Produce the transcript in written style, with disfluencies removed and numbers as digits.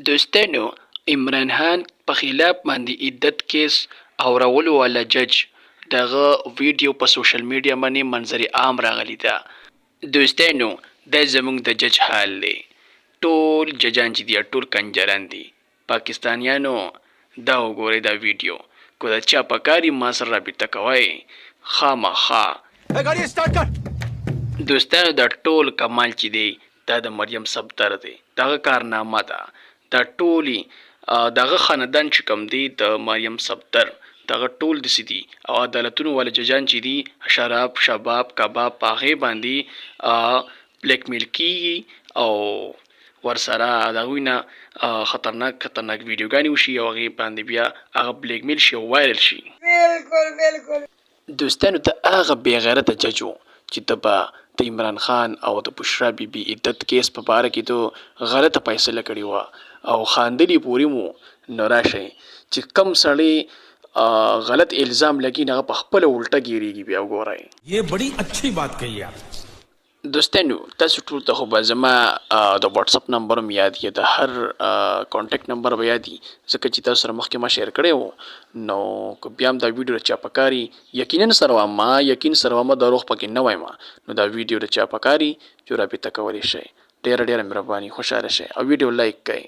دوستانو عمران خان په خلاف باندې عدت کیس اورولو والا جج د هغه ویډیو په سوشل میډیا باندې منظر عام راغلی ده. دوستانو دا زمونږ د جج حال دی ټول ججان چې دي ټول کنجران دي پاکستانیانو دا وګورئ دا ویډیو که د چا پکار وي ما سره رابطه کوئ خامخا. ګاډي سټارټ کړ. دوستانو دا ټول کمال چې دی دا د مریم صفدر دی د هغه کارنامه ده دا ټولي د هغه خاندان چې کوم دی د مریم صفدر د هغه ټول دسې دي او عدالتونو والا ججان چې دي شراب شباب کباب په هغې باندې بلیک میل کیږي او ورسره د هغوی نه خطرناک خطرناک ویډیوګانې وشي او هغې باندې بیا هغه بلیک میل شي او وایرل شي. بالکل بالکل. دوستانو ته هغه بې غیرته جج وو چې ده به د عمران خان او د بشرا بي بي عدت کیس په باره کې ده غلطه فیصله کړې وه او خاندلي پورې مو نو راشئ چې کوم سړی غلط الزام لګي نو هغه په خپله الټه ګیریږي بیا وګورئ. یه بړی اچھی بات کهی آپ. دوستانو تاسو ټول ته خو به زما د واتس اپ نمبر هم یاد وي د هر کانټیکټ نمبر به یاد وي ځکه چې تاسو سره مخکې ما شیر کړی وو نو که بیا هم دا ویډیو د چا پکار وي یقینا سره وایم ما یقین سره وایم دروغ پکې نه وایم نو دا ویډیو د چا پکار وي چې رابطه کولی شئ ډیره ډیره مهرباني خوشحاله شئ او ویډیو لایک کړئ.